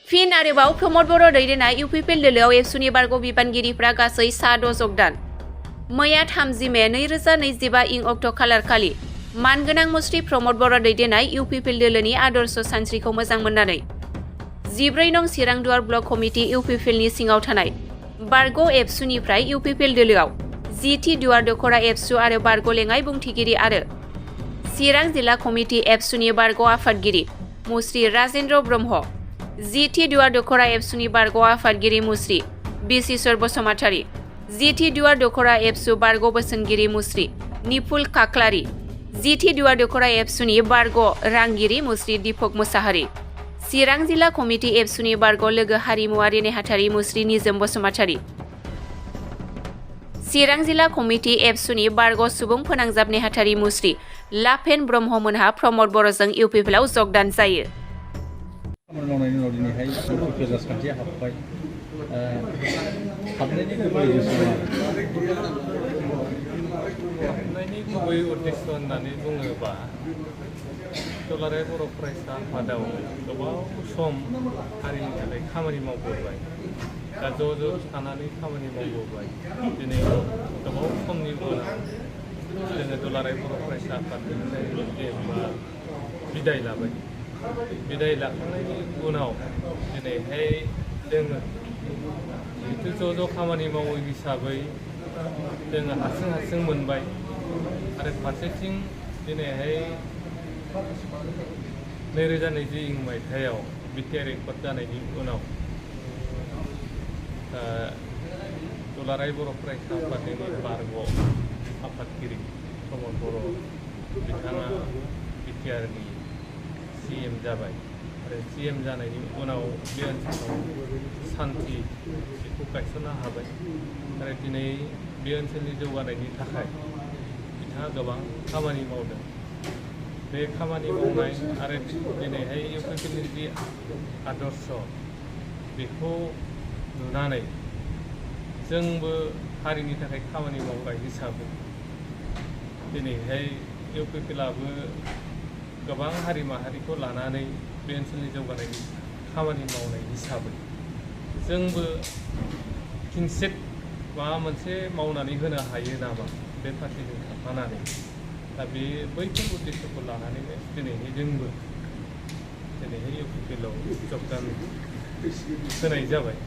फिन आरोबाव प्रमद बर' दैदेननाय इउपिपिएल दोलोआव एबसुनि बारग' बिबानगिरिफ्रा गासै सा 10 जगदान। मैया 30 मे 2025 इं अक्ट' खालारखालि मानगोनां मुस्रि प्रमद बर' दैदेननाय इउपिपिएल दोलोनि आदर्श सानस्रिखौ मोजां मोननानै 14 नं चिरां दुवार ब्लक कमिटि इउपिपिएलनि सिङाव थानाय बारग' एबसुनिफ्राय इउपिपिएल दोलोआव 10थि दुवार दखरा एबसु आरो बारग' लेङाइ बुंथिगिरि आरो चिरां जिल्ला कमिटि एबसुनि बारग' आफादगिरि मुस्रि राजेन्द्र ब्रह्म, 10थि दुवार दखरा एबसुनि बारग' आफादगिरि मुस्रि बिसिसर बसुमतारी, 10थि दुवार दखरा एबसु बारग' बोसोनगिरि मुस्रि निपुल काक्लारि, 10थि दुवार दखरा एबसुनि बारग' रांगिरि मुस्रि दीपक मुसाहारि, चिरां जिल्ला कमिटि एबसुनि बारग' लोगो हारिमुआरि नेहाथारि मुस्रि निजोम बसुमतारी, चिरां जिल्ला कमिटि एबसुनि बारग' सुबुं फोनांजाब नेहाथारि मुस्रि लाफेन ब्रह्म मोनहा प्रमद बर'जों इउपिपिएलआव जगदान जायो। खामानि मावनायनि उनाव दिनैहाय इउपिपिएल राजखान्थिया हाबबाय। हाबनायनि गुबै उद्देश्य होननानै बुङोबा दुलाराय बर' फरायसा आफादाव गोबाव सम हारिनि थाखाय खामानि मावबोबाय। दा ज' थानानै खामानि मावबोबाय। दिनै गोबाव समनि उनाव जोङो दुलाराय बर' फरायसा आफादनिफ्राय जेनेबा बिदाय लाबाय। बिदाय लाखांनायनि उनाव दिनैहाय जोङो जिहेतु ज' खामानि मावो हिसाबै जोङो हारसिं मोनबाय आरो फारसेथिं दिनैहाय 2020 मायथाइयाव बिटिआर एकर्ड जानायनि उनाव दुलाराय बर' फरायसा आफादनि बारग' आफादगिरि प्रमद बर' बिथाङा बिटिआरनि CM जाबाय आरो CM जानायनि उनाव बे ओनसोलाव सान्थि बेखौ गायसननो हाबाय आरो दिनै बे ओनसोलनि जौगानायनि थाखाय बिथाङा गोबां खामानि मावदों। बे खामानि मावनाय आरो दिनैहाय इउपिपिएलनि जि आदर्श बेखौ नुनानै जोंबो हारिनि थाखाय खामानि मावग्रा हिसाबै दिनैहाय इउपिपिएलआबो गोबां हारि माहारिखौ लानानै बे ओनसोलनि जौगानायनि खामानि मावनाय हिसाबै जोंबो खिनसेब माबा मोनसे मावनानै होनो हायो नामा बे पार्टिजों थाफानानै। दा बे बैफोर उद्देश्यखौ लानानैनो दिनैहाय जोंबो इउपिपिएलआव जगदान होनाय जाबाय।